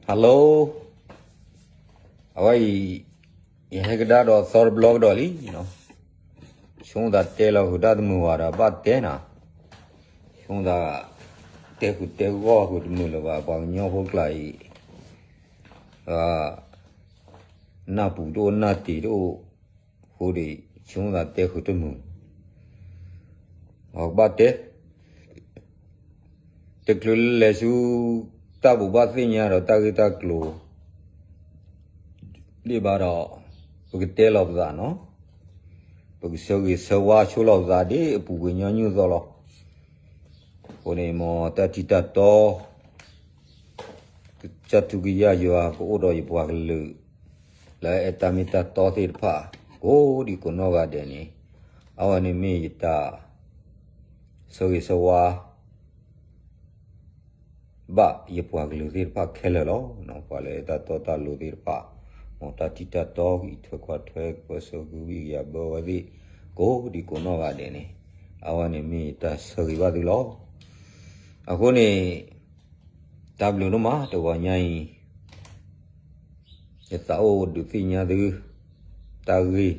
Hello, အဝဲအံၤ ယဟဲကဒါဒီးသီတဘျီကဒီးလံ. ဆိသးတဲလီၤဃုာ်တၢ်တမုာ်ဘၣ်ဒီးဘၣ်တဲနၤ, ဆိသးတဲဃုာ်တဲဂီၢ်ဃုာ်တမုာ်လၢၤဘၣ် ပှၤကညီဖိကျါအံၤ, နၢ်ပူၤတအိၣ်နၢ်တ့ၤတအိၣ်, အဃိဒီး ဆိသးတဲဃုာ်တမုာ် အကဘၣ်တဲ တချုးလဲၤဆူ တၢ်ဘိးဘၣ်သ့ၣ်ညါဒီးတၢ်ဂ့ၢ်တၢ်ကျိၤ ဒ်ဘၣ်ဒီး ပကတဲလီၤပသးနီၤ, ပကဆၢဂ့ၤဆၢဝါဆိလီၤပသးဒ်အပူၤကွံာ်ညီနုၢ်အသိးလီၤ. အဃိန့ၣ် မ်တၢ်ထံၣ်တၢ်တီ ကစၢ်ထူကယၢ်ယွၤကအိၣ်ဒီးယပှၤကလုာ် လၢအဲၣ်တၢ်မ့ၢ်တၢ်တီသ့ၣ်တဖၣ် ကိးဒံကိးနီၢ်ဂၤဒဲးန့ၣ် အဝဲန့ၣ်မ့ၢ်ယတၢ် ဆၢဂ့ၤဆၢဝါ ဘၣ်ယပှၤကလုာ်သ့ၣ်တဖၣ်ခဲလၢာ်လီၤ. ပှၤလၢအဲၣ်တၢ်တီတၢ်လိၤသ့ၣ်တဖၣ် မ်တၢ်ထံၣ်တၢ်တီကအံးထွဲကွၢ်ထွဲ ကပၢဆှၢကဝံၣ်ကယၤဘၢဝဲသ့ၣ် ကိးဒံကိးနီၢ်ဂၤဒဲးန့ၣ် အဝဲန့ၣ်မ့ၢ်ယတၢ်ဆၢဂ့ၤဘၣ်သုလီၤ. အဃိန့ၣ် တၢ်ဘျုးဒိၣ်မး တဂီၤညါအံၤ ယသးအိၣ်ဒုးသ့ၣ်ညါသု တၢ်ဂ့ၢ်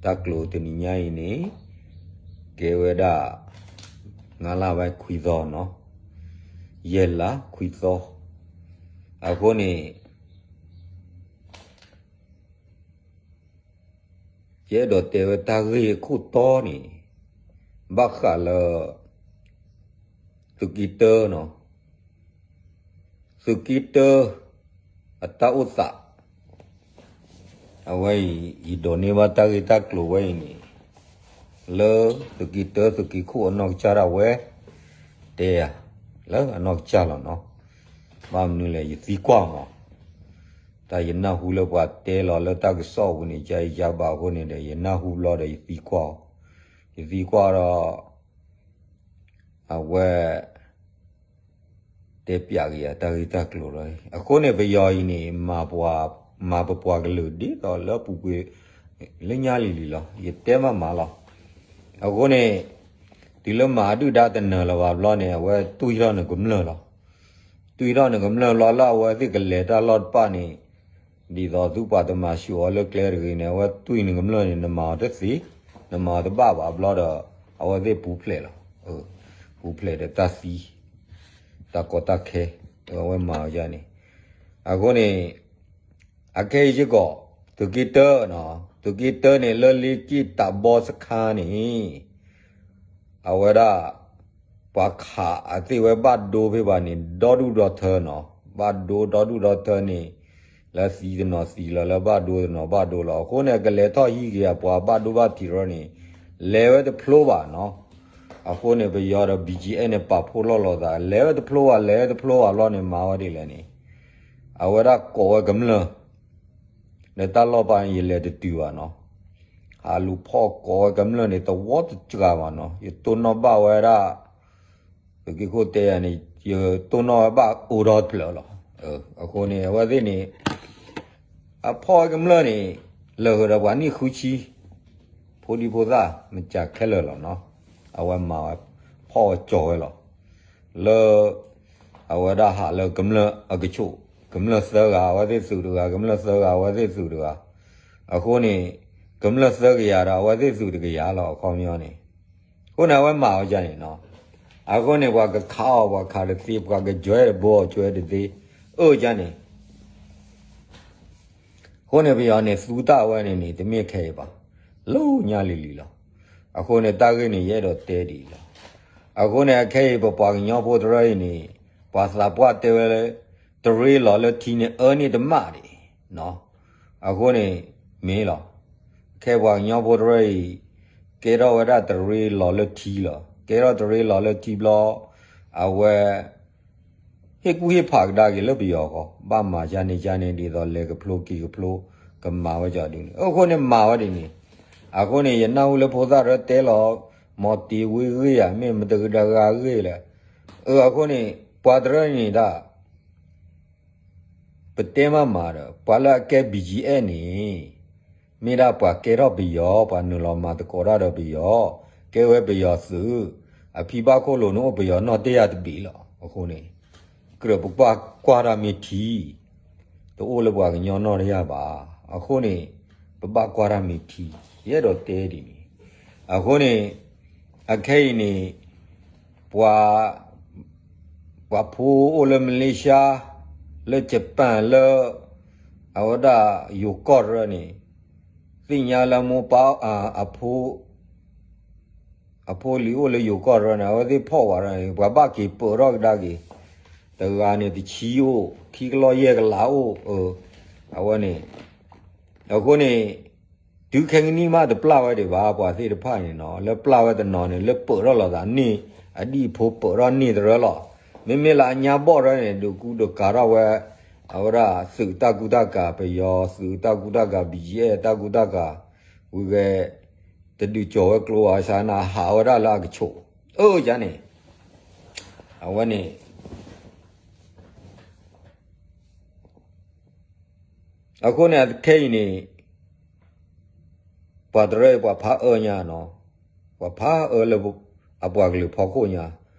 တၢ်ကျိၤတနံၤညါအံၤန့ၣ် ကဲဝဲဒၣ် ငါးလါဘၣ်ခွံသီနီၤ, ယဲၢ်လါခွံသီ, အဃိန့ၣ် ယအဲၣ်ဒိးတဲဝဲတၢ်ဂ့ၢ်အခိၣ်တီန့ၣ် ဘၣ်ဃးလၢ သုးက့တၢနီၤ, သုးက့တၢ အတၢ်အိၣ်သး အဝဲအံၤ ယဒိးန့ၢ်ဘၣ်တၢ်ဂ့ၢ်တၢ်ကျိၤဝဲအံၤန့ၣ် လၢသုးက့တၢသုးက့ခိၣ်အနီၢ်ကစၢ်ဒၣ်ဝဲ တဲယၤ လၢအနီၢ်ကစၢ်လီၤနီၤ, ဘၣ်မနုၤလဲၣ် ယသံကွၢ်မး, တၢ်ယနၢ်ဟူလၢပှၤတဲလီၤလၢတၢ်ကစီၣ်ပူၤန့ၣ် ယယါဘၣ်အဃိန့ၣ်ဒီး ယနၢ်ဟူဘျီဒီးယသံကွၢ်အီၤ, ယသံကွၢ်ဒီး အဝဲ တဲပျးက့ၤယၤတၢ်ဂ့ၢ်တၢ်ကျိၤလီၤ. အဃိန့ၣ် ပယီၤအံၤန့ၣ် မၤပပှၤကလုာ်ဒ်သိးလၢပူၤကွံာ် လၢညါလံၤလံၤလီၤ. ယတဲမးမးလီၤ. အဃိန့ၣ် တုၤလၢမၤအဒုၣ်ဒါတနၢၤလၢၤဘၣ်ဘျီန့ၣ် အဝဲတွံၢ်ထီၣ်နကမျၢၢ်လီၤ. တွံၢ်ထီၣ်နကမျၢၢ်လီၤလၢအဝဲသ့ၣ်ကလဲၤတၢ်လီၢ်တဖၣ်န့ၣ် ဒ်သိးသုပှၤတမၤဆူၣ်အီၤလၢကျဲတဂ့ၤန့ၣ် အဝဲတွံၢ်နကမျၢၢ်န့ၣ် နမၤအီၤတသ့, နမၤအီၤတဘၣ်ဘၣ်ဘျီဒီး အဝဲသ့ၣ်ပူၤဖျဲးလီၤ. ပူၤဖျဲးဒီးတၢ်သံ တၢ်ကီတၢ်ခဲ အဝဲမၤအီၤယါန့ၣ်. အဃိန့ၣ် အခဲအံၤစ့ၢ်ကီး သုးက့တၢ, သုးက့တၢန့ၣ် လၢလ့က့ၣ်တးဘီစခါန့ၣ် အဝဲဒၣ် ပှၤခးအသ့ၣ်ဝဲဘၣ်ဒိဖဲဘၣ်န့ၣ် ဒီဒူၣ်ဒီထၢနီၤ, ဘၣ်ဒိဒီဒူၣ်ဒီထၢန့ၣ် လၢသံတနီၤသံလီၤ လၢဘၣ်ဒိတနီၤဘၣ်ဒိလီၤ. အဃိန့ၣ် ကလဲၤထီၣ်ဟံးက့ၤအပှၤဘၣ်ဒိဘၣ်ထံးထီၣ်န့ၣ် လဲၤဝဲတဖျိဘၣ်နီၤ. အဃိန့ၣ် ပယီၤဒီး ဘီကၠံအဲၣ်န့ၣ် ပာ်ဖှိၣ်လီၢ်လီၤသး လဲၤဝဲတဖျိဘၣ် လဲၤဝဲတဖျိဘၣ်ဘျီန့ၣ် မၤဝဲဒ်လဲၣ်န့ၣ် အဝဲဒၣ်ကိးဝဲကမျၢၢ် လၢတၢ်လီၢ်ပာ်န့ၣ် ယလဲၤတတုၤဘၣ်နီၤ. ဟးလူၤဖီၣ်ကိးဝဲကမျၢၢ်န့ၣ် တဝီတစှၤဘၣ်နီၤ. ယတိၢ်နီၣ်ဘၣ်ဝဲဒၣ် သုးက့ခိၣ်တဲယၤန့ၣ် ယတိၢ်နီၣ်ဝဲဘၣ်အိၣ်ဒီတဖျၢၣ်လီၤ. အဃိန့ၣ် အဝဲသ့ၣ်န့ၣ် အဖီၣ်ဝဲကမျၢၢ်န့ၣ် လၢာ်ဃုာ်ဒီးပှၤနံၣ်ဃုဆံ ဖိဒံဖိသၣ် မ့ၢ်ကးခဲလၢာ်လီၤနီၤ. အဝဲမၤဝဲ ဖီၣ်ဝဲကၠီၤဝဲလီၤ. လၢ အဝဲဒၣ်ဟးလၢကမျၢၢ်အကဆူး ကမျၢၢ်သၢဂၤ အဝဲသ့ၣ်သုးတဂၤ ကမျၢၢ်သၢဂၤ အဝဲသ့ၣ်သုးတဂၤ. အဃိန့ၣ် ကမျၢၢ်သၢကယၤဒီး အဝဲသ့ၣ်သုးတကယၤလီၤ အခီပညီန့ၣ်. အဃိန့ၣ် အဝဲမၤဝဲဒ်န့ၣ်နီၤ. အဃိန့ၣ် ပှၤကခးအီၤ ပှၤခးတသ့ ပှၤကကွဲတဘိ ကွဲတသ့ အၢၣ်ဒ်န့ၣ် အဃိန့ၣ် ပယီၤန့ၣ် သူတၢ်ဝဲန့ၣ်န့ၣ် တမ့ၢ်ခဲအံၤဘၣ်, လၢညါလံၤလံၤလီၤ. အဃိန့ၣ် တၢ်ဂ့ၢ်န့ၣ် ယအဲၣ်ဒိးတဲဒ်အံၤလီၤ. အဃိန့ၣ် အခဲအံၤ ပပှၤကညီဖိတရၢအံၤန့ၣ် ပှၤသးပှၢ်တဲဝဲလၢ တရ့လီၤလၢထံန့ၣ် အၢန့ၢ်တမၣ်ဒံး, အဃိန့ၣ် မ့ၢ်လီၤ. ခဲပှၤကညီဖိတရၢအံၤ ကဲထီၣ်ဝဲဒၣ်တရ့လီၤလၢထံလီၤ. ကဲထီၣ်တရ့လီၤလၢထံဘျီ အဝဲ ဟ့ၣ်ကူၣ်ဟ့ၣ်ဖးကဒါက့ၤလၢပယီၤဃီ, ဘၣ်မၤယါန့ၣ်ယါန့ၣ် ဒ်သိးလဲၤကဖျိက့ၤကဖျိ ကမၤဝဲကီဒုန့ၣ်. အဃိန့ၣ်မၤဝဲဒ်န့ၣ်. အဃိန့ၣ် ယနၢ်ဟူလၢဖိသၣ်တရၢတဲလီၤ မီၤတ့ၤဝ့ဂ့ၢ်ဧါ မ့ၢ်မတဂၤဂ့ၢ်လဲၣ်. အဃိန့ၣ် ပှၤတရၢန့ၣ်ဒၣ် ပတဲမးမးဒီး ပှၤလၢအကဲ ဘီကၠံအဲၣ်န့ၣ် မ့ၢ်ဒၣ်ပှၤကဲထီၣ်ပယီၤ ပှၤနုာ်လီၤမၤသကိးတၢ်ဒီးပယီၤ ကဲဝဲပယီၤသုး အဖံဘၣ်ခိၣ်လိၤန့ၣ်အိၣ်ပယီၤနီၣ်တ့ၢ်ယၤတဘ့ၣ်လီၤ. အဃိန့ၣ် ကြၢးပကွၢ်ကွၢ်တၢ်မ့ၢ်ထံ, တအိၣ်လၢပှၤကညီနီၢ်တယၢ်ဘၣ်. အဃိန့ၣ် ပဘၣ်ကွၢ်တၢ်မ့ၢ်ထံ, ယအဲၣ်ဒိးတဲဒ်န့ၣ်. အဃိန့ၣ် အခဲအံၤန့ၣ် ပှၤ ပှၤဖိအိၣ်လၢမလ့ၡါ, လၢယပၣ်, လၢ အဝဲဒၣ်ယိၤကီၢ်ရၢန့ၣ် သ့ၣ်ညါလၢမိၢ်ပၢ် အဖိ အဖိလံၤအိၣ်လၢယိၤကီၢ်ရၢန့ၣ် အဝဲသ့ၣ်ဖီၣ်ဝဲဒၣ်န့ၣ် ပှၤဘၣ်က့ၤပၢးထီၣ်ကဒါက့ၤ တဂၤန့ၣ် တဆံအိၣ်, ခံကလီၢ်ယဲၢ်ကလးအိၣ်, အဝဲန့ၣ် အဃိန့ၣ် တုၤခဲကနံၣ်မးတပျၢ်ဝဲဒံးဘၣ် ပှၤသ့ၣ်တဖၣ်န့ၣ်နီၤ, လၢပျၢ်ဝဲတနီၤန့ၣ် လၢပၢးထီၣ်လိာ်သးန့ၣ် အဒံၣ်အဖိပၢးထီၣ်န့ၢ်တရၢလီၤ. မ့မ့ၢ်လၢအညါဘီၣ်ရၢန့ၣ် ဒုးကူဒုးကၤထီၣ်ဝဲ အဝဲဒၣ်သုးတၢ်ကူတၢ်ကၤ ပယီၤ သုးတၢ်ကူတၢ်ကၤ ဘံၣ်ယဲၢ် တၢ်ကူတၢ်ကၤ ဝံၤဂဲၤ တဒုးကၠီၤဝဲကျိဘၣ်ဆၣ် နဟးဝဲဒၣ်လၢအကဆိး အၢ ယၤန့ၣ် အဝဲန့ၣ် အဃိန့ၣ် အခဲအံၤန့ၣ် ပှၤတရၢအံၤ ပှၤဖးအၢညါနီၤ, ပှၤဖးအၢလၢအပှၤကလုာ်ဖီခိၣ်ညါ,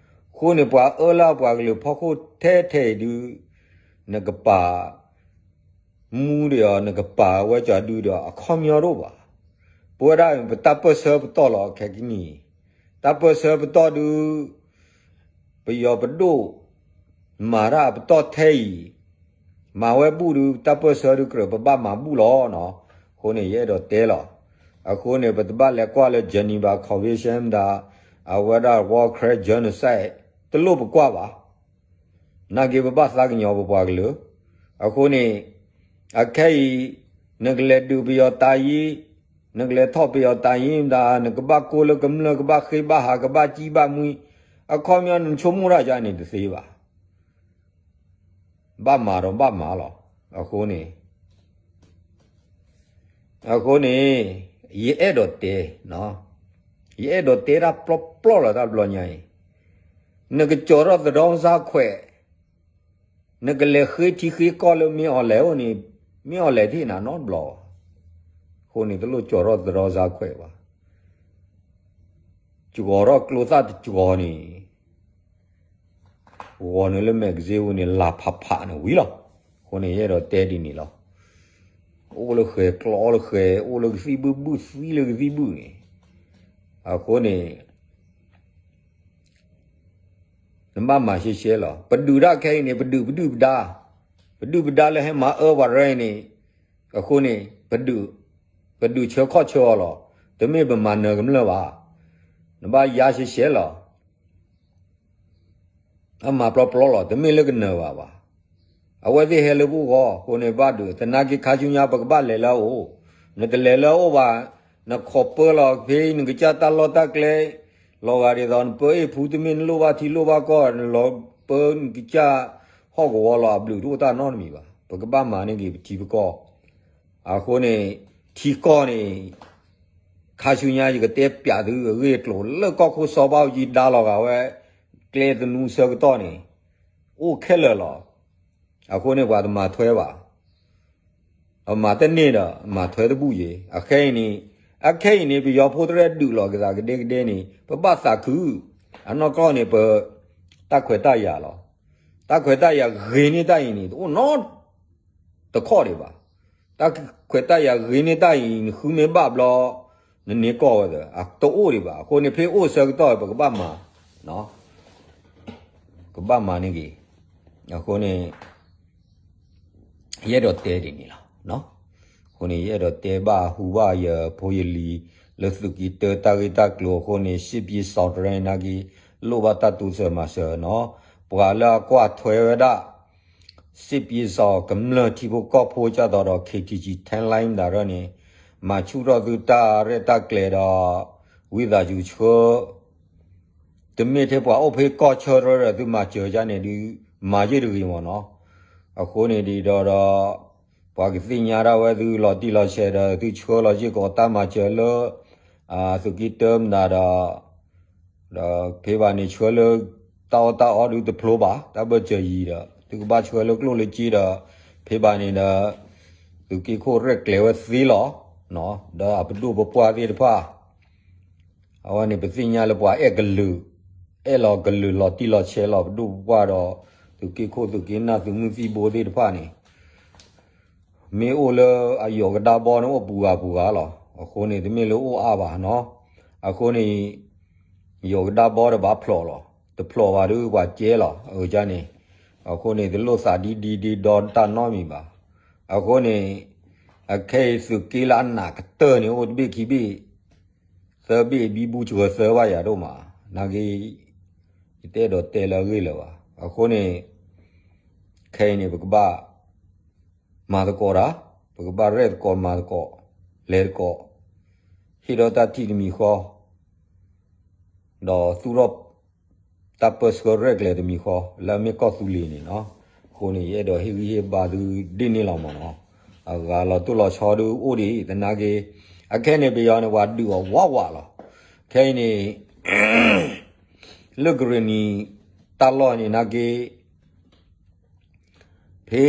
အဃိန့ၣ် ပှၤအၢလၢအပှၤကလုာ်ဖီခိၣ်ထဲထဲအံၤဒုး နကပာ် မူဒံးအီၤ နကပာ်ဝဲကၠီဒုဒီး အခီပညီတအိၣ်ဘၣ်. ပဝဲဒၣ်ပတၢ်ပၢၢ်ဆၢပတီၢ်လီၤ ခဲကနံၣ်အံၤ, တၢ်ပၢၢ်ဆၢပတီၢ်ဒုး ပယီၤပဒိၣ် မၤတၢ်ပတီၢ်ထဲအံၤ, မၤဝဲဘူၣ်ဒုး တၢ်ပၢၢ်ဆၢဒုးကြၢးပဘၣ်မၤဘူၣ်လီၤနီၤ. အဃိန့ၣ် ယအဲၣ်ဒိးတဲလီၤ. အဃိန့ၣ် ပတဘၣ်လဲၤကွၢ်လၢ Geneva Convention မတၤ အဝဲဒၣ် War Crime Genocide တလိၣ်ပကွၢ်ဘၣ်. နာ်က့ပဘၣ်သးကညီၤပပှၤကလုာ်, အဃိန့ၣ် အခဲအံၤ နကလဲၤဒုးပယီၤတၢ်ယံၤ, နကလဲၤထီၣ်ပယီၤတၢ်ယံၤမတၤ နကဘၣ်ကိၢ်လၢကမျၢၢ် ကဘၣ်ဃ့ဘၣ်ဟး ကဘၣ်ကံၣ်ဘၣ်မှံ, အခီပညီနဆိကမိၣ်တၢ်ယါန့ၣ်တသ့ဘၣ်. ဘၣ်မၤဒီးဘၣ်မၤလီၤ. အဃိန့ၣ် အဃိန့ၣ် ယအဲၣ်ဒိးတဲ, ယအဲၣ်ဒိးတဲတၢ်ပျီပျီလီၤ တၢ်ဘျီညါအံၤ, နကကၠီၤထီၣ်သရီစါခွဲး, နကလဲၤဃ့ထံဃ့ကီၢ်လၢမ့ၢ်အီၤလဲၤအိၣ်န့ၣ်, မ့ၢ်အီၤလဲၤထံၣ်နၤနီတဘျီဘၣ်. အဃိန့ၣ် တလိၣ်ကၠီၤထီၣ်သရီစါခွဲးဘၣ်. ကၠီၤထီၣ်ကျိသၣ်တကၠီၤန့ၣ် ဂီၤနုာ်လၢ magazine ဝံၤန့ၣ် လၤဖးဖးန့ၣ်ဝံၤလီၤ. အဃိန့ၣ် ယအဲၣ်ဒိးတဲဒ်န့ၣ်လီၤ. အိၣ်လၢဃဲၤ ကျီလၢဃဲၤ အိၣ်လၢကသံၣ်ဘုၣ်ဘုၣ် သံလၢကသံၣ်ဘုၣ်န့ၣ်, အဃိန့ၣ် နဘၣ်မၤရှဲရှဲလီၤ. ပဒုးတၢ်ခဲအံၤန့ၣ် ပဒုးပဒုၣ်ပဒါ, ပဒုၣ်ပဒါလၢဟဲမၤအၢပှၤရၢအံၤန့ၣ်, အဃိန့ၣ် ပဒုးဆၢခီၣ်ဆၢအီၤလီၤ. တမ့ၢ်ပမၤနၢၤကမျၢၢ်ဘၣ်. နဘၣ်ယါရှဲရှဲလီၤ. အမၤပျီပျီလီၤ, တမ့ၢ်လၢကနၢၤဘၣ်ဘၣ်. အဝဲသ့ၣ်ဟဲလၢပဂီၢ်အဃိန့ၣ် ဘၣ်ဒုး သနာ်က့ခါဆူညါ ပကဘၣ်လဲၤလၢအအိၣ်, နတလဲၤလၢအအိၣ်ဘၣ်, နခိးပၢလီၤဖဲ နကစၢ်တၢ်လီၢ်တၢ်ကျဲ, လီၤဂာ်ဒ်သိး နပၢအ့ၣ်ဖူတမ့ၢ် နလိၣ်ဘၣ်ထံလိၣ်ဘၣ်ကီၢ် နလီၤပၢနကစၢ်ဟီၣ်ကဝီၤလီၤ အဘျုးတအိၣ်တၢ်နီတမံၤဘၣ်. ပကဘၣ်မၤန့ၢ်က့ၤပထံပကီၢ် အဃိန့ၣ် ထံကီၢ်န့ၣ် ခါဆူညါယကတဲပျးသုအဂ့ၢ်အကျိၤ လၢကီၢ်ခိၣ်စီၤဘၣ်အူကၠံဒါလီၤဂာ်ဝဲ ကျဲသနူဆၢကတီၢ်န့ၣ် အိၣ်ခဲလၢာ်လီၤ. အဃိန့ၣ် ပှၤတမၤထွဲဘၣ်. အမၤတန့ၢ်ဒီး မၤထွဲတဘူၣ်ယံၤ. အခဲအံၤန့ၣ် အခဲအံၤန့ၣ် ပယီၤဖိတရဲၣ်ဒုးလီၤက့ၤသးကဒဲကဒဲန့ၣ် ပဘၣ်သးခု, အနီၢ်ကီၢ်န့ၣ် ပတၢ်ခွဲးတၢ်ယာ်လီၤ. တၢ်ခွဲးတၢ်ယာ်ဂ့ၤန့ၢ်တၢ်အံၤန့ၣ် တအိၣ်နီတခီၣ်ဒံးဘၣ်. တၢ်ခွဲးတၢ်ယာ်ဂ့ၤန့ၢ်တၢ်အံၤ နဃုမ့ၢ်ဘၣ်ဘျီ နန့ၢ်ကီၢ်ဝဲသ့ တအိၣ်ဒံးဘၣ်. အဃိန့ၣ် ဖဲအိၣ်ဆၢကတီၢ် ပကဘၣ်မၤ, ကဘၣ်မၤန့ၢ်က့ၤ. အဃိန့ၣ် ယအဲၣ်ဒိးတဲဒ်န့ၣ်လီၤ. အဃိန့ၣ် ယအဲၣ်ဒိးတဲဘၣ်ဟူဘၣ်ယဖိယလံၤ လၢသုးက့တၢတၢ်ဂ့ၢ်တၢ်ကျိၤအဃိန့ၣ် စစ်ပြေးရှောင်တရံနာ်က့ လိၣ်ဘၣ်တၢ်တိစၢၤမၤစၢၤနီၤ. ပှၤလၢအကွၢ်ထွဲဝဲဒၣ် စစ်ပြေးရှောင်ကမျၢၢ်ထံဖိကီၢ်ဖိ ကၢ်သိးဒီး K T G Talent မတၤရၢန့ၣ် မၤဆူၣ်ထီၣ်သုတၢ်ရဲၣ်တၢ်ကျဲၤဒီး ဝံသးစူၤဆှၢ တမ့ၢ်ထဲပှၤအိၣ်ဖဲကီၢ်ဆၢတရၢဒီး သုမၤစၢၤယါန့ၣ်ဒုး မၤယ့ၢ်တဂ့ၤမ့ၢ်နီၤ. အဃိန့ၣ်ဒ်ဒီးဒီး ပှၤကသ့ၣ်ညါဒၣ်ဝဲသုလီၤတံၢ်လီၤဆဲးဒီး သုဆှၢလီၤစ့ၢ်ကီးတၢ်မၤစၢၤလၢ သုးက့တၢမတၤဒီး ဒီးဖဲဘၣ်န့ၣ်ဆှၢလၢ တၢ်အီၣ်တၢ်အီဒုးတဖျိဘၣ် တၢ်ဘၢၣ်စၢၤယံၤဒီး သုကဘၣ်ဆှၢလၢကျိၣ်လၢစ့ဒီး ဖဲဘၣ်န့ၣ်ဒီး သုးက့ခိၣ်ရဲၣ်ကျဲၤဝဲသ့လီၤ. ဒီးအပဒိၣ်ပပှၢ်သ့ၣ်တဖၣ် အဝဲန့ၣ် ပသ့ၣ်ညါလၢပှၤအဲၣ်ကလုာ်, အဲၣ်လီၤကလုာ်လီၤတံၢ်လီၤဆဲးလီၤ ပဒိၣ်ပပှၢ်ဒီး သုး သုးက့ခိၣ်သုးက့နၢ်သုးမုၢ်သံၣ်ဘိသ့ၣ်တဖၣ်န့ၣ် မ့ၢ်အိၣ်လၢအယိၤကဒါဘီန့ၣ်အိၣ်ပူၤဂၤပူၤဂၤလီၤ. အဃိန့ၣ် တမ့ၢ်လၢအိၣ်အါဘၣ်နီၤ. အဃိန့ၣ် ယိၤကဒါဘီတဘၣ်ဖျိးလီၤ. တဖျိးဘၣ်ဒုးပှၤကဲလီၤ အဝဲန့ၣ်. အဃိန့ၣ် တလိၣ်သးဒ်ဒ်ဒ်ဒီတၢ်နီတမံၤဘၣ်. အဃိန့ၣ် အခဲအံၤသုးက့လၢအနးကတၢၢ်န့ၣ် အိၣ်တဘ့ၣ်ခံဘ့ၣ် သၢဘ့ၣ်ဘံဘူဆှၢသၢဘၣ်ယၤဒိၣ်မး, နာ်က့ ယတအဲၣ်ဒိးတဲလၢအဂ့ၢ်လၢၤဘၣ်. အဃိန့ၣ် ခဲအံၤန့ၣ် ပကဘၣ်မၤသကိးတၢ်, ပကဘၣ်ရဲၣ်သကိးမၤသကိး, လဲၤသကိး, ဟ့ၣ်ဒီးတၢ်ထံၣ်တမံၤဃီ ဒီးသူၣ်ထီၣ်တၢ်ပၢဆှၢရဲၣ်ကျဲၤတမံၤဃီ လၢအမ့ၢ်ကီၢ်သူလ့ၤန့ၣ်နီၤ. အဃိန့ၣ် ယအဲၣ်ဒိးဟ့ၣ်ဂံၢ်ဟ့ၣ်ဘါသုဒ်န့ၣ်လီၤမးနီၤ. အဂၤလီၤတိၢ်လီၤဆီဒုးအိၣ်ဒံး သနာ်က့ အခဲန့ၣ် ပယီၤန့ၣ် ပှၤဒုးအီၤဝးဝးလီၤ. ခဲအံၤန့ၣ် လၢကရ့ၣ်နံၤတၢ်လီၢ်န့ၣ် နာ်က့ ဖဲ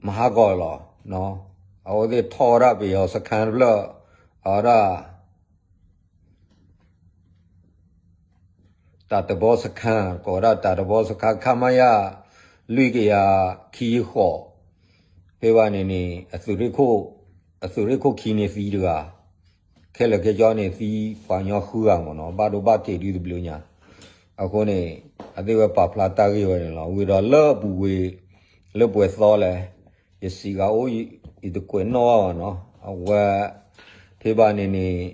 မဟါကီၢ်လီၤ. အဝဲသ့ၣ်ထီၣ်ဝဲဒၣ်ပယီၤစခန်းတဖျၢၣ်, အဝဲဒၣ် တၢ်တဘီစခန်း, ကိးဝဲဒၣ်တၢ်တဘီစခန်း ခမရ လွံၢ်ကယၤခံဆံဃိး, ဖဲဘၣ်န့ၣ်န့ၣ် အသုးရ့ၣ်ခိၣ်ခံန့ၣ်သံတဂၤ, ခဲလၢာ်ခဲဆ့န့ၣ်သံပှၤကညီဃုဂၤမးနီၤ, ဘၣ်ဒိဘၣ်ထံးဒုးတဘျုးညါ. အဃိန့ၣ် အသ့ၣ်ဝဲပာ်ဖျါတၢ်ဂ့ၢ်ဝဲန့ၣ်လီၤ. ဝံၤဒီးလၢအပူၤကွံာ် လၢပှဲၤသီလဲၣ်, ယစံးဂၤအိၣ် ယတကွဲးနီၣ်ဘၣ်ဘၣ်နီၤ. အဝဲ ဖဲဘၣ်န့ၣ်န့ၣ်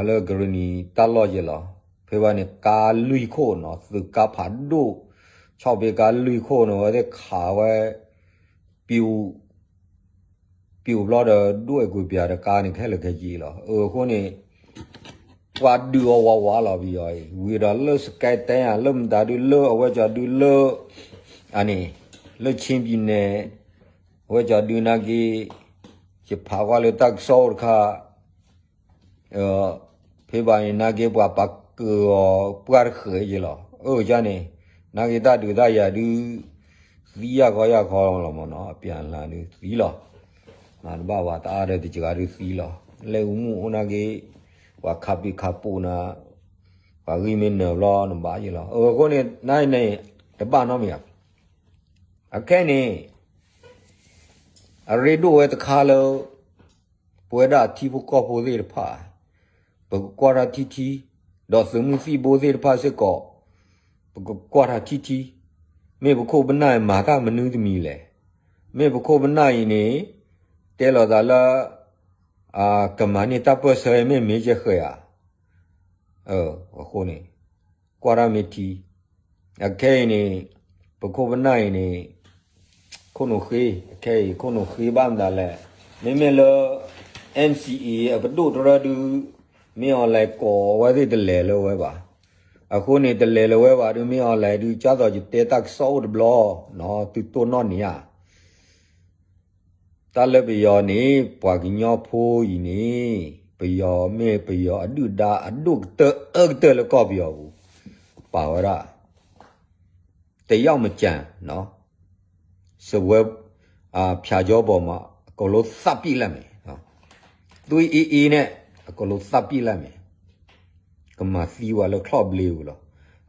လၢကရ့ၣ်နံၤတၢ်လီၢ်ယဲလီၤ. ဖဲဘၣ်န့ၣ် ကါလွံၢ်ခိၣ်နီၤ, သုးကါဖးဒိၣ်, ဆီၣ်ဖဲကါလွံၢ်ခိၣ်နီၤ, အဝဲသ့ၣ်ခးဝဲ ပျူၤ, ပျူၤဘျီဒီး ဒိၣ်အဲၣ်ကွံာ်ပျၢ်တကါန့ၣ် ခဲလၢာ်ခဲဆ့လီၤ. အဃိန့ၣ် ပှၤဒုးအီၤဝးဝးလီၤ ပယီၤအံၤ, ဝံၤဒီးလၢစကဲတဲဧါ, လၢမတၤဒုးလၢ အဝဲကၠီၤဒုးလၢ အန့ၣ် လၢ ချင်းပြည်နယ် အဝဲကၠီၤဒုးနာ်က့ ယဖးကွၢ်လၢတၢ်ကစီၣ်အိၣ်တခါ ဖဲဘၣ်န့ၣ် နာ်က့ပှၤပာ်ကၢၤအီၤပှၢ်တဃဲးယဲလီၤ. အၢ ကန့ၣ် နာ်က့တၢ်ဒုးတၢ်ယၤဒုး သံယၢ်ခီယၢ်ခီလီၤမးနီၤ, အပျၢ်အလၢ်ဒုးသံလီၤ. မၤတဘၣ်ဝဲတအါဒီးတစှၤဒုးသံလီၤ. လၢအမူအိၣ်နာ်က့ ပှၤခးပံာ်ခးပူၤနၤ, ပှၤဂံၢ်မ့ၢ်နၢၤဘျီနဘၣ်ယဲလီၤ. အဃိန့ၣ် နန့ၣ် တဘၣ်နီတမံၤဧါ. အခဲန့ၣ် အရ့ဒိၣ်ဝဲတခါလၢ ပဝဲဒၣ်ထံဖိကီၢ်ဖိသ့ၣ်တဖၣ် ပကကွၢ်တၢ်ထံထံ, ဒီးသုးမုၢ်သံၣ်ဘိသ့ၣ်တဖၣ်စ့ၢ်ကီး ပကကွၢ်တၢ်ထံထံ, မ့ၢ်ပခိၣ်ပနၢ်အံၤမၤတၢ်မနုၤတမံၤလဲၣ်. မ့ၢ်ပခိၣ်ပနၢ်အံၤန့ၣ် တဲလီၤသးလၢ ကမၤန့ၢ်တၢ်ပၢၢ်ဆၢမ့ၢ်မ့ၢ်ယဲဃဲၤဧါ. အဃိန့ၣ် ကွၢ်တၢ်မ့ၢ်ထံ အခဲအံၤန့ၣ် ပခိၣ်ပနၢ်အံၤန့ၣ် ခိၣ်နူာ်ဃ့, အခဲအံၤ ခိၣ်နူာ်ဃ့ဘၣ်မတၤလဲၣ်. မ့မ့ၢ်လၢ NCA အပဒိၣ်တရၢဒုး မ့ၢ်အီၤလဲၤကိးဝဲသ့ၣ်တလဲၤလၢၤဝဲဘၣ်. အဃိန့ၣ် တလဲၤလၢၤဝဲဘၣ်ဒုး မ့ၢ်အီၤလဲၤဒုး ကၢ်သိးယတဲတၢ်ကစီၣ်အိၣ်တဘျီ သုတိၢ်နီၣ်န့ၣ်ဧါ. တၢ်လၢပယီၤန့ၣ် ပှၤကညီဖိအံၤန့ၣ် ပယီၤမ့ၢ်ပယီၤအဒုၣ်ဒါအဒိၣ်ကတၢၢ်အၢကတၢၢ်လၢကီၢ်ပယီၤပူၤ ပာ်ဝဲဒၣ် တယောက်မကျန်နော်, စစ်ပွဲ ဖြတ်ကျော်ပေါ်မှာ အကုန်လုံးသတ်ပစ်လိုက်မယ်နော်, သွေးအေးအေးနဲ့ အကုန်လုံးသတ်ပစ်လိုက်မယ်. ကမၤသံဝဲလၢချီၣ်ဘျ့ပူၤလီၤ.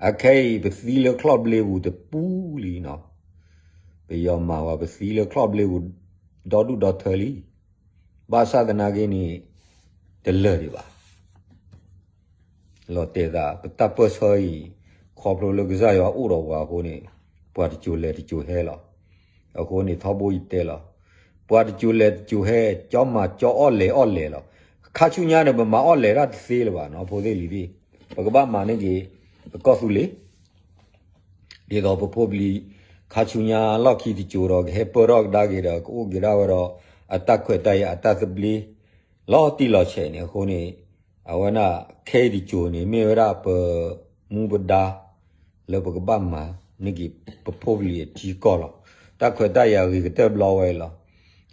အခဲအံၤ ပသံလၢချီၣ်ဘျ့ပူၤတပူၤလံနီၤ. ပယီၤမၤဝဲ ပသံလၢချီၣ်ဘျ့ပူၤ ဒီဒူၣ်ဒီထၢလံ. ဘၣ်ဆၣ်သနာ်က့န့ၣ် တလၢာ်ဒံးဘၣ်. လီၤတဲာ်သး ပတၢ်ပၢၢ်ဆၢအံၤ ခီဖျိလၢကစၢ်ယွၤအိၣ်ဒီးပှၤအဃိန့ၣ် ပှၤတစိၤလဲၤတစိၤဟဲလီၤ. အဃိန့ၣ် ထီဘိယတဲလီၤ. ပှၤတစိၤလဲၤတစိၤဟဲ ကၠီမၤကၠီအီၣ်လဲၤအီၣ်လဲၤလီၤ. ခါဆူညါန့ၣ် ပမၤအီၣ်လဲၤတၢ်တသ့လၢၤဘၣ်နီၤ ဖိသ့ၣ်လံၤသ့ၣ်. ပကဘၣ်မၤန့ၢ်က့ၤ ပကီၢ်သူလ့ၤ ဒ်သိးပဖိပလံၤ ခါဆူညါလီၢ်ခံတစိၤဒီး ကဟဲပၢၢ်ထီၣ်ကဒါက့ၤဒီး ကအိၣ်က့ၤဒၣ်ဝဲဒီး အတၢ်ခွဲးတၢ်ယာ်အတၢ်သဘျ့ လီၤတံၢ်လီၤဆဲးန့ၣ်အဃိန့ၣ် အဝဲဒၣ်ခဲအံၤတစိၤန့ၣ် မ့ၢ်ဝဲဒၣ်ပမူပဒါ လၢပကဘၣ်မၤန့ၢ်က့ၤပဖိပလံၤအထံကီၢ်လီၤ. တၢ်ခွဲးတၢ်ယာ်ဂ့ၤကတၢၢ်ဘျီဝဲလီၤ.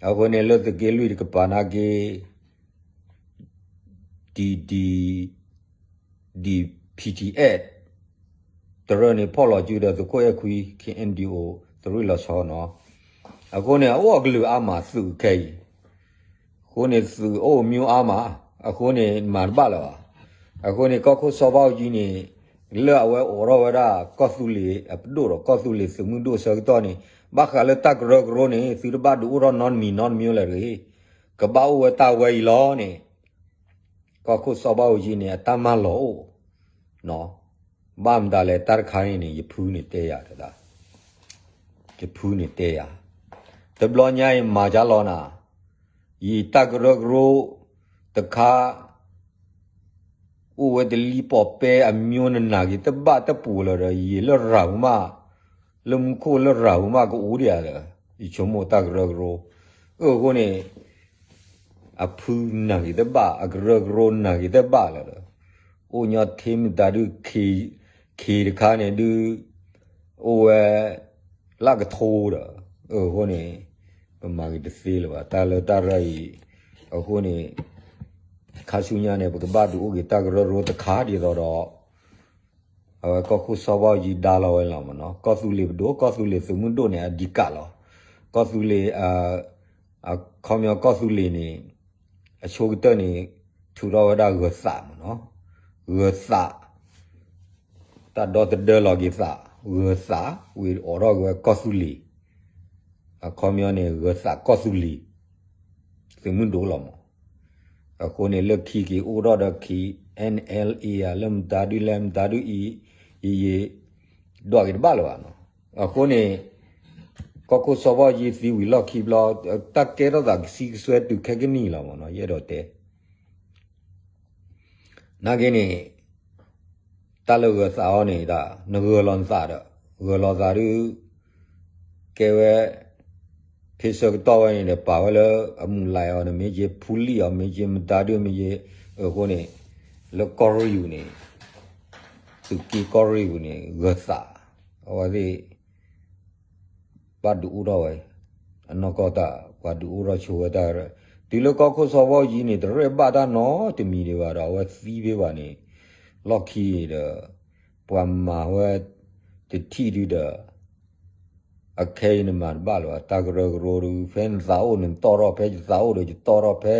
အဃိန့ၣ် လၢသုးက့လွံၢ်တကပၤနာ်က့ ဒ် ဒ် ဒ် P T F တရၢန့ၣ် ဖီၣ်လီၤစုဒီးသုးခိၣ်အဲၣ်ခွံ K N D O သရ့ၣ်လီၤဆီနီၤ. အဃိန့ၣ် အအိၣ်အကလုာ်အါမးသုးခဲအံၤ. အဃိန့ၣ် သုးအိၣ်မံၤအါမး, အဃိန့ၣ် မၤတဘၣ်လၢၤဘၣ်. အဃိန့ၣ် ကီၢ်ခိၣ်စီၤဘၣ်အူကၠံန့ၣ် လၢအဝဲအိးထီၣ်ဝဲဒၣ်ကီၢ်သူလ့ၤအပဒိၣ်ဒီး ကီၢ်သူလ့ၤသုးမုၢ်ဒိၣ်ဆၢကတီၢ်န့ၣ် ဘၣ်ဃးလၢတၢ်ကရၢကရိန့ၣ် သုတဘၣ်ဒုးအိၣ်ထီၣ်နီတမံၤနီတမံၤလၢၤတဂ့ၤ. ကဘၣ်အိၣ်ဝဲတၢ်ဝဲအံၤလီၤန့ၣ် ကီၢ်ခိၣ်စီၤဘၣ်အူကၠံန့ၣ် အတၢ်မၤလီၤအိၣ် ဘၣ်မတၤလဲၣ် တၢ်တခါန့ၣ်န့ၣ် ယဖုန့ၣ်တဲယၤတဒၣ်, ယဖုန့ၣ်တဲယၤ, တဘျီညါအံၤမၤကၢ်လီၤနၤ, ယတၢ်ကရၢကရိတခါ အိၣ်ဝဲတလံၣ်ပီၣ်ပဲအမျိုးနနာ်က့ၤတဘၣ်တပူၤလၢၤဒီး ယလၢရၤဟူမး, လၢမူခိၣ်လၢရၤဟူမးကအိၣ်ဒံးဧါဒီး ယဆိကမိၣ်တၢ်ကရၢကရိ, အဃိန့ၣ် အဖုနာ်က့ၤတဘၣ် အကရၢကရိနာ်က့ၤတဘၣ်လၢၤဒီး အိၣ်ညီထံမတၤဒုး ခ့တခါန့ၣ်ဒုး အိၣ်ဝဲ လၢကထိဒီး အဃိန့ၣ် ပမၤက့ၤတသ့လၢၤဘၣ် တၢ်လၢတၢ်ရၢအံၤ, အဃိန့ၣ် ခါဆူညါန့ၣ် ပကဘၣ်ဒုးအိၣ်က့ၤတၢ်ကရၢကရိတခါဒ်သိးဒီး အဝဲကီၢ်ခိၣ်စီၤဘၣ်အူကၠံဒါလီၤဝဲလီၤမ့ၢ်နီၤ, ကီၢ်သူလ့ၤပဒိၣ် ကီၢ်သူလ့ၤသုးမုၢ်ဒိၣ်န့ၣ် အဓိကလီၤ, ကီၢ်သူလ့ၤ အခီပညီကီၢ်သူလ့ၤန့ၣ် အဆိကတၢၢ်န့ၣ် ထုးထီၣ်ဝဲဒၣ်ဂၢၤသးမ့ၢ်နီၤ, ဂၢၤသး တၢ်ဒီသဒၢလီၤက့ၤသး, ဂၢၤသး ဝံၤအိးထီၣ်က့ၤဝဲကီၢ်သူလ့ၤ, အခီပညီန့ၣ် ဂၢၤသးကီၢ်သူလ့ၤ သုးမုၢ်ဒိၣ်လီၤမ့ၢ်, အဃိန့ၣ် လၢခံက့ၤအိၣ်ထီၣ်ဒီး KNLA ဧါ လၢမတၤဒုလဲၣ်မတၤဒုအံၤ ယယံာ် ဒွးက့ၤတဘၣ်လၢၤဘၣ်နီၤ, အဃိန့ၣ် ကီၢ်ခိၣ်စီၤဘၣ်အူကၠံသံဝံၤလီၢ်ခံဘျီ တၢ်ကဲထီၣ်သးကဆံကစွဲတုၤခဲကနံၣ်လီၤမ့ၢ်နီၤ, ယအဲၣ်ဒိးတဲ နာ်က့န့ၣ် တၢ်လၢဂၢၤသးအီၤန့ၣ်ဒၣ် နဂၢၤလီၤနသးဒီး ဂၢၤလီၤသးဒုး ကဲဝဲ ဖ့ဆၢကတီၢ်ဝဲန့ၣ်ဒီး ပာ်ဝဲလၢအမူးလဲအီၤန့ၣ် မ့ၢ်က့ၤဖူလံၣ်အီၤ မ့ၢ်က့ၤမတၤဒုမ့ၢ်က့ၤ အဃိန့ၣ် လၢကီၢ်ရ့ၣ်ပူၤန့ၣ် သုးက့ကီၢ်ရ့ၣ်ပူၤန့ၣ် ဂၢၤသး အဝဲသ့ၣ် ဘၣ်ဒုးအိၣ်ထီၣ်ဝဲ အနီၢ်ကီၢ်တၢ် ပှၤဒုးအိၣ်ထီၣ်ဆိဝဲတၢ် တုၤလၢကီၢ်ခိၣ်စီၤဘၣ်အူကၠံန့ၣ် တရဲၣ်ဘၣ်တၢ်နီတမံၤဒံးဘၣ်ဒီး အဝဲသံဖဲဘၣ်န့ၣ် လီၢ်ခံဒီး ပှၤမၤဝဲတထံၣ်ဒုဒီး အခဲအံၤနမၤတဘၣ်လၢၤဘၣ် တၢ်ကရၢကရိဒု ဖဲနသးအိၣ်န့ၣ် နတီၢ်ထီၣ် ဖဲယသးအိၣ်ဒီးယတီၢ်ထီၣ် ဖဲ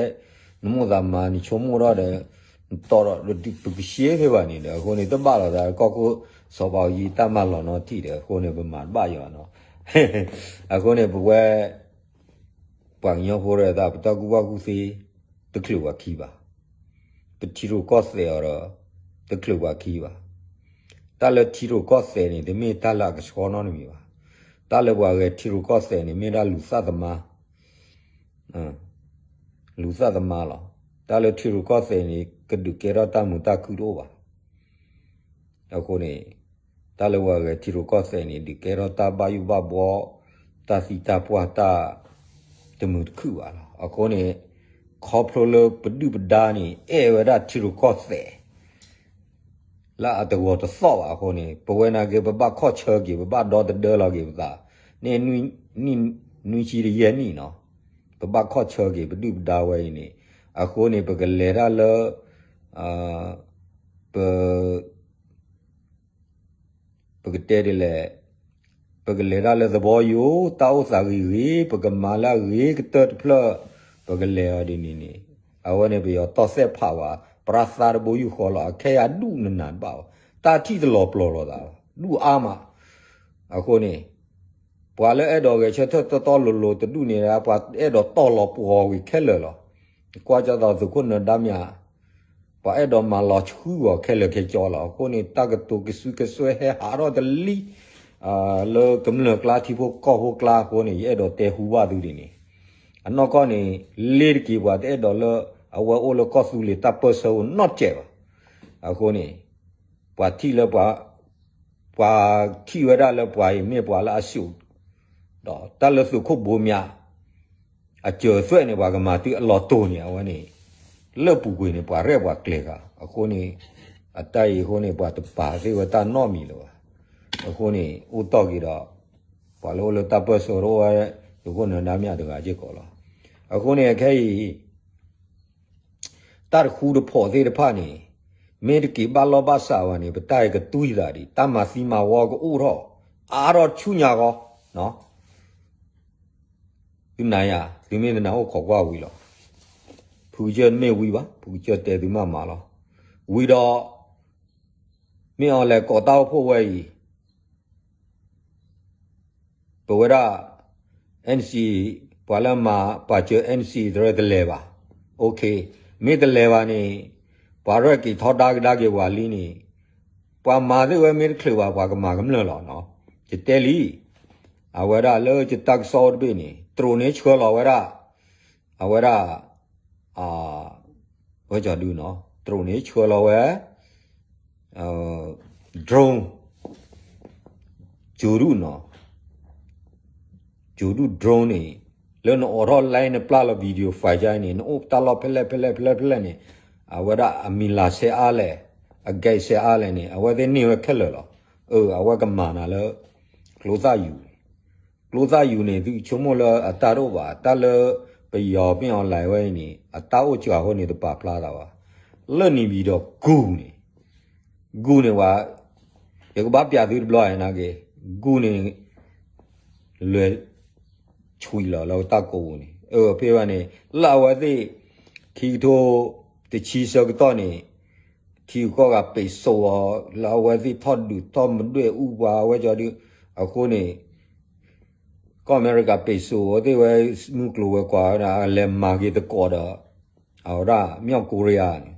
နမိၢ်သးမၤ နဆိကမိၣ်ထီၣ်ဒီး နတီၢ်ထီၣ် ပကရှဲဖဲဘၣ်န့ၣ်ဒီး အဃိန့ၣ် တဘၣ်လီၤသး ကီၢ်ခိၣ်စီၤဘၣ်အူကၠံတၢ်မၤလီၤနီတထံၣ်ဒီး အဃိန့ၣ် ပမၤတဘၣ်ယီၤနီၤ အဃိန့ၣ် ပဝဲ ပှၤကညီဖိဒီးသး ပတၢ်ကူၣ်ဘၣ်ကူၣ်သ့ တချုးပှၤခံဘၣ်. ပထံရူၢ်ကီၢ်သဲးအီၤဒီး တချုးပှၤခံဘၣ်. တၢ်လၢထံရူၢ်ကီၢ်သဲးန့ၣ် တမ့ၢ်တၢ်လၢအကဆှီနီတမံၤဘၣ်. တၢ်လၢပှၤဂဲၤထံရူၢ်ကီၢ်သဲးန့ၣ် မ့ၢ်ဒၣ်လူၤသၣ်သမါ လူၤသၣ်သမါလီၤ. တၢ်လၢထံရူၢ်ကီၢ်သဲးန့ၣ် ကဒုးကဲထီၣ်တၢ်မုာ်တၢ်ခုၣ်တအိၣ်ဘၣ်. အဃိန့ၣ် တၢ်လၢပှၤဂဲၤထံရူၢ်ကီၢ်သဲးန့ၣ် ဒုးကဲထီၣ်တၢ်ဘၣ်ယိၣ်ဘၣ်ဘှီ တၢ်သံတၢ်ပှၢ်တၢ်တမုာ်တခုၣ်ဘၣ်လီၤ. အဃိန့ၣ် ခီဖျိလၢပဒုၣ်ပဒါန့ၣ် အဲၣ်ဝဲဒၣ်ထံရူၢ်ကီၢ်သဲး လၢအတဂီၤတသီၣ်ဘၣ်အဃိန့ၣ် ပဝဲနာ်က့ ပဘၣ်ခီၣ်ဆၢက့ၤ ပဘၣ်ဒီသဒၢလီၤက့ၤပသး န့ၣ်နွံဆံတယဲၢ်နံၣ်နီၤ ပဘၣ်ခီၣ်ဆၢက့ၤ ပဒုၣ်ပဒါဝဲအံၤန့ၣ် အဃိန့ၣ် ပကလဲၤတၢ်လၢ ပ ပကတဲဒ်လဲၣ်, ပကလဲၤတၢ်လၢသဘီယိာ် တၢ်အိၣ်သးဂ့ၤဂ့ၤ ပကမၤလၢအဂ့ၤကတၢၢ်တဖျၢၣ် ပကလဲၤအီၤဒ်န့ၣ်န့ၣ် အဝဲန့ၣ်ပယီၤတီၢ်သဲးဖးဝဲ ပြၢသါတဘိယူၢ်ဃီလီၤ အခဲအံၤဒူၣ်နနၤတဘၣ်ဘၣ် တၢ်ထံၣ်တလီၤပျီၤလိာ်သးဘၣ် ဒူၣ်အါမး အဃိန့ၣ် ပှၤလၢအဲၣ်ဒိးဂဲၤဆၢထၢၣ်တီတီလိၤလိၤတဒူၣ်န့ၣ် ပှၤအဲၣ်ဒိးတီၢ်လီၤပှီၤဝံၤခဲလၢာ်လီၤ. ကွၢ်ကၢ်သိးသုးခိၣ်နၢၤဒါမၠး ပှၤအဲၣ်ဒိးမၤလီၤဆှုအီၤခဲလၢာ်ခဲဆ့လီၤ. အဃိန့ၣ် တၢ်ကတိၤကစုကစွဲဟဲဟးထီၣ်တလံ လၢကမျၢၢ်ကျါထံဖိကီၢ်ဖိကျါအဃိန့ၣ် ယအဲၣ်ဒိးတဲဟူဘၣ်သုဒ်န့ၣ် အနီၢ်ကီၢ်န့ၣ် လ့တက့ၤပှၤတအဲၣ်ဒိးလၢ အဝဲအိၣ်လၢကီၢ်သူလ့ၤတၢ်ပၢၢ်ဆၢအိၣ်နီတစဲးဘၣ်. အဃိန့ၣ် ပှၤထံၣ်လၢပှၤ ပှၤထံၣ်ဝဲဒၣ်လၢပှၤအံၤမ့ၢ်ပှၤလၢအစိာ် ဒီးတၢ်လၢသုးခိၣ်ဘိမၠး အစၢၤသွဲၣ်န့ၣ် ပှၤကမၤတုၤအလီၤတိၢ်န့ၣ် အဝဲန့ၣ် လၢပူၤကွံာ်န့ၣ် ပှၤရဲၣ်ပှၤကျဲၤဃာ် အဃိန့ၣ် အတၢ်အံၤအဃိန့ၣ် ပှၤတပာ်သ့ၣ်ဝဲတၢ်နီတမံၤလၢၤဘၣ်. အဃိန့ၣ် အိၣ်တီၢ်က့ၤဒီး ပှၤလၢအိၣ်လၢတၢ်ပၢၢ်ဆၢတအိၣ်ဝဲ သုးခိၣ်နၢၤဒါမၠးတဂၤစ့ၢ်ကီးလီၤ. အဃိန့ၣ် အခဲအံၤ တၢ်တဃူတဖိးသ့ၣ်တဖၣ်န့ၣ် မ့ၢ်တက့ၤဘၣ်လီၢ်ဘၣ်စးဘၣ်န့ၣ် ပတၢ်အံၤကတွံၢ်သးဒံး တၢ်မၤသံမၤဝီကအိၣ်ထီၣ် အါထီၣ်ဆူညါဃီ သုနၤယၤ သုမ့ၢ်တနၤအိၣ်ခိးကွၢ်ဝံၤလီၤ. ဖုကစၢၢ်တမ့ၢ်ဝံၤဘၣ် ဖုကစၢၢ်တဲသုမးမးလီၤ. ဝံၤဒီး မ့ၢ်အီၤလဲၤကိးတၢ်အိၣ်ဖှိၣ်ဝဲအံၤ ပဝဲဒၣ် NCA ပှၤလၢမၤပာ်စၢၤ NCA တရၢတလဲၤဘၣ်. OK, မ့ၢ်တလဲၤဘၣ်န့ၣ် ပှၤရဲၣ်က့ၤထီဒါကဒါက့ၤပှၤလံန့ၣ် ပှၤမၤသ့ၣ်ဝဲမ့ၢ်တချုးဘၣ် ပှၤကမၤကမျၢၢ်လီၤနီၤ. ယတဲလံ, အဝဲဒၣ်လၢယတၢ်ကစီၣ်အိၣ်တဘ့ၣ်န့ၣ် တရူးန့ၣ်ဆှၢလီၤဝဲဒၣ် အဝဲဒၣ် ဝဲကီၤဒုနီၤ, တရူးန့ၣ်ဆှၢလီၤဝဲ drone, ကၠိၤဒုနီၤ, ကၠိၤဒု drone န့ၣ် လၢနအိးထီၣ် line နပျၢ်လီၤ video file န့ၣ် နအိၣ်တၢ်လီၢ်ဖဲလဲၣ်ဖဲလဲၣ်ဖဲလဲၣ်ဖဲလဲၣ်န့ၣ် အဝဲဒၣ်အမံၤလၤဆဲးအါလဲၣ်, အ gate ဆဲးအါလဲၣ်န့ၣ် အဝဲသ့ၣ်န့ၢ်ဝဲခဲလၢာ်လီၤ. အၢ အဝဲကမၤနၤလၢ ကျိသၣ်ယူၤန့ၣ်, ကျိသၣ်ယူၤန့ၣ် သုဆိကမိၣ်လၢအတၢ်တအိၣ်ဘၣ်, တၢ်လၢပယီၤမ့ၢ် online ဝဲအံၤန့ၣ် အတၢ်အိၣ်စှၤအဃိန့ၣ် တပာ်ဖျါသးဘၣ်. လၢန့ၣ်ဘၣ်ဒီး ဂူၢ်န့ၣ် ဂူၢ်န့ၣ်ဝဲ, ယကဘၣ်ပျးသုတဘျီနာ်က့, ဂူၢ်န့ၣ် လဲၤ ဆွံလီၤလၢတၢ်ကိးပူၤန့ၣ် အၢ ဖဲဘၣ်န့ၣ် လၢအဝဲသ့ၣ် ခံကထိတဆံဆၢကတီၢ်န့ၣ် ထံဂုၤကီၢ်ဂၤ ပိတ်ဆို့ အီၤ လၢအဝဲသ့ၣ်ထီၣ်ဒုးထီၣ်မဒွဲၣ်အူပှၤဝဲကီၤဒု အဃိန့ၣ် ကီၢ်အမဲရကၤ ပိတ်ဆို့ အဝဲသ့ၣ်ဝဲ မုၢ်ကျိၤဝဲၤကွာ်ဝဲဒၣ် လဲၤမၤက့ၤသကိးဒီး အဝဲဒၣ် မြောက်ကိုရီးယားန့ၣ်,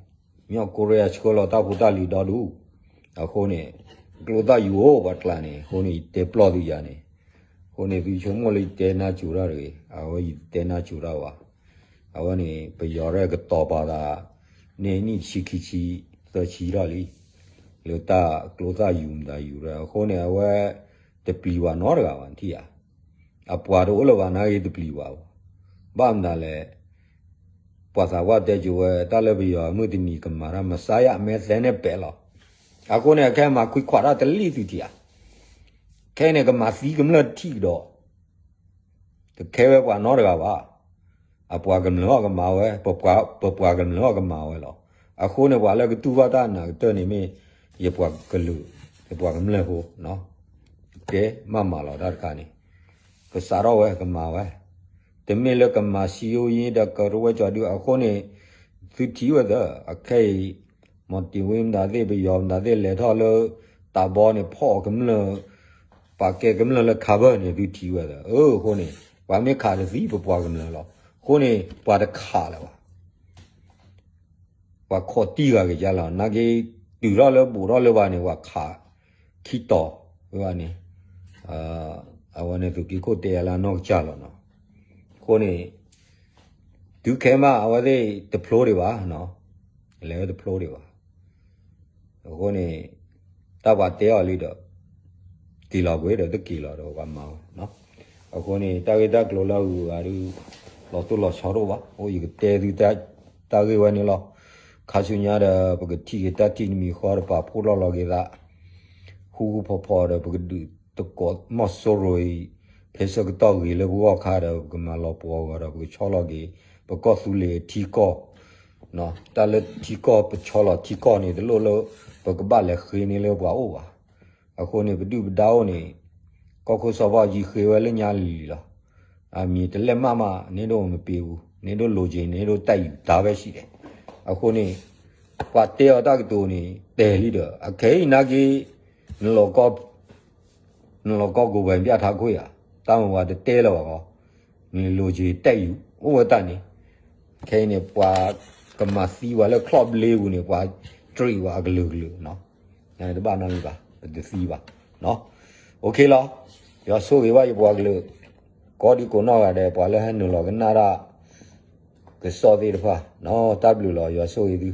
မြောက်ကိုရီးယား ဆှၢလီၤတၢ်ဖိတၢ်လံၤဒီဒူၣ်, အဃိန့ၣ် ကျိသၣ်ယူၤအိၣ်ပှၤကျါန့ၣ် အဃိန့ၣ် ယတဲပျီၢ်သုယၤန့ၣ်, အဃိန့ၣ် သုဆိကမိၣ်လၢယတဲနါစိၤတၢ်တဂ့ၤ, အဝဲယတဲနါစိၤတၢ်ဘၣ်, အဝဲန့ၣ် ပယီၤရဲၣ်ကတီၤပာ်သး န့ၢ်နံၣ်တဆံခံဆံ သၢဆံထီၣ်လံ လၢတၢ်ကျိသၣ်ယူၤမတၤယူၤရဲၣ် အဃိန့ၣ် အဝဲ တပျံၤဘၣ်နီတဂၤဘၣ် နထံၣ်ဧါ, အပှၤတအိၣ်လၢၤဘၣ်နာ်ဂ့ၤ တပျံၤဘၣ်ဘၣ်, ဘၣ်မနုၤလဲၣ် ပှၤသးပှၢ်တဲကၠိဝဲ တၢ်လၢပယီၤမုၢ်တနံၤကမၤတၢ် မၤစါယၣ်မဲသဲနဲၣ်ပဲာ်လီၤ, အဃိန့ၣ် အခဲမၤခွံခွးတၢ်တလံၣ်သုထံၣ်ဧါ, ခဲအံၤန့ၣ် ကမၤသံကမျၢၢ်တထံၣ်ကဒီး တခဲဝဲပှၤနီတဂၤဘၣ်, အပှၤကမျၢၢ်အီၤကမၤဝဲ, ပပှၤကမျၢၢ်အီၤကမၤဝဲလီၤ, အဃိန့ၣ် ပှၤလၢကတူၢ်ဘၣ်တၢ်နာ်ကတၢၢ်န့ၣ်မ့ၢ် ယပှၤကလုာ်, ယပှၤကမျၢၢ်ဖိ, ကဲမၤမၤလီၤတၢ်တခါန့ၣ်, ကစးထီၣ်ဝဲကမၤဝဲ, တမ့ၢ်လၢကမၤစံယိယ့ဒီးကရဝဲကီၤဒု အဃိန့ၣ် သုထံၣ်ဝဲသၢ အခဲအံၤ မီၣ်တ့ၢ်ဝ့မတၤသ့ၣ် ပယီၤမတၤသ့ၣ်လဲၤထီၣ်လၢ တၢ်ဘီန့ၣ် ဖီၣ်အီၤကမျၢၢ်, ပာ်ကဲကမျၢၢ်လၢခးဘၢၣ်န့ၣ် သုထံၣ်ဝဲသၢ, အဃိန့ၣ် ပှၤမ့ၢ်ခးတသံ ပပှၤကမျၢၢ်လီၤ, အဃိန့ၣ် ပှၤတခးလၢၤဘၣ် ပှၤခိးတံၢ်ဂၤက့ၤကၢ်လီၤ, နာ်က့ တုၤထီၣ်လၢဘူးထီၣ်လၢၤဘၣ်န့ၣ် ပှၤခးခံတီၤဝဲဘၣ်န့ၣ်, အဝဲန့ၣ် သုးက့ခိၣ်တဲယၤလၢအနီၢ်ကစၢ်လီၤနီၤ, အဃိန့ၣ် တုၤခဲမး အဝဲသ့ၣ်တဖျိဒံးဘၣ်, လဲၤဝဲတဖျိဒံးဘၣ် အဃိန့ၣ် တၢ်ပှၤတဲအီၤလံဒီး က့ၤလီၤကွံာ်ဒီး တက့ၤလီၤဒီး ပှၤမၤဝဲ, အဃိန့ၣ် တၢ်ဂ့ၢ်တၢ်ကျိၤလၢအဂုၤအဂၤဒုး လီၤတိၢ်လီၤဆီတအိၣ်ဘၣ်, အိၣ်ယကတဲသု တၢ်ဂ့ၢ်ဝဲန့ၣ်လီၤ, ခါဆူညါဒီး ပကထံၣ်က့ၤတၢ်ထံၣ်တမံၤဃီဒီး ပာ်ဖှိၣ်လီၤလီၤက့ၤသး, ဃူဃူဖိးဖိးဒီး ပကဒုးသကိးမီၢ်စိရိၤအံၤ, ဖဲဆၢကတီၢ်ဂ့ၤလၢပဂီၢ်ခါဒီး ပကမၤလီၤပှီၤအဂီၢ်ဒီး ပကဆီလီၤက့ၤ ပကီၢ်သူလ့ၤထံကီၢ် တၢ်လၢထံကီၢ် ပဆီလီၤထံကီၢ်န့ၣ် တလိၣ်လၢ ပကဘၣ်လဲၤဃ့န့ၢ်လၢပှၤအိၣ်ဘၣ်, အဃိန့ၣ် ပဒုၣ်ပဒါအိၣ်န့ၣ် ကီၢ်ခိၣ်စီၤဘၣ်အူကၠံဃ့ဝဲလၢညါလံလံလီၤ, အမံၤတလဲၢ်မးမး န့ၣ်ဒိၣ်မ့ၢ်ပ့ၤပူၤ န့ၣ်ဒိၣ်လိၤက့ၤ န့ၣ်ဒိၣ်တၢ်ယူၤတၢ်ဝဲဆံးဒီး, အဃိန့ၣ် ပှၤတဲအီၤတၢ်ကတိၤန့ၣ် တဲလံဒီး အခဲအံၤနာ်က့ နလီၤကီၢ် နလီၤကီၢ်ကိးပှဲၤ ပျၢ်ထါခွေၣ်ဧါ, တၢ်မ့ၢ်ပှၤတတဲလၢၤဘၣ်ဃီ, နလိၤက့ၤတဲယူၤ အိၣ်ဝဲတၢ်န့ၣ်, ခဲအံၤန့ၣ် ပှၤကမၤသံပှၤလၢချီၣ်ဘျ့ပူၤန့ၣ် ပှၤတြံးပှၤအကလုာ်ကလုာ်နီၤ, တဘၣ်နီတမံၤဘၣ် ပတသံဘၣ်, OK လီၤ, ယွၤဆိၣ်ဂ့ၤဘၣ်ယပှၤကလုာ်, ကိးဒံကိးနီၢ်ဂၤဒဲး ပှၤလၢဟဲနုာ်လီၤကနၣ်တၢ် ကစီၣ်သ့ၣ်တဖၣ်, တၢ်ဘျုးလီၤ ယွၤဆိၣ်ဂ့ၤသု,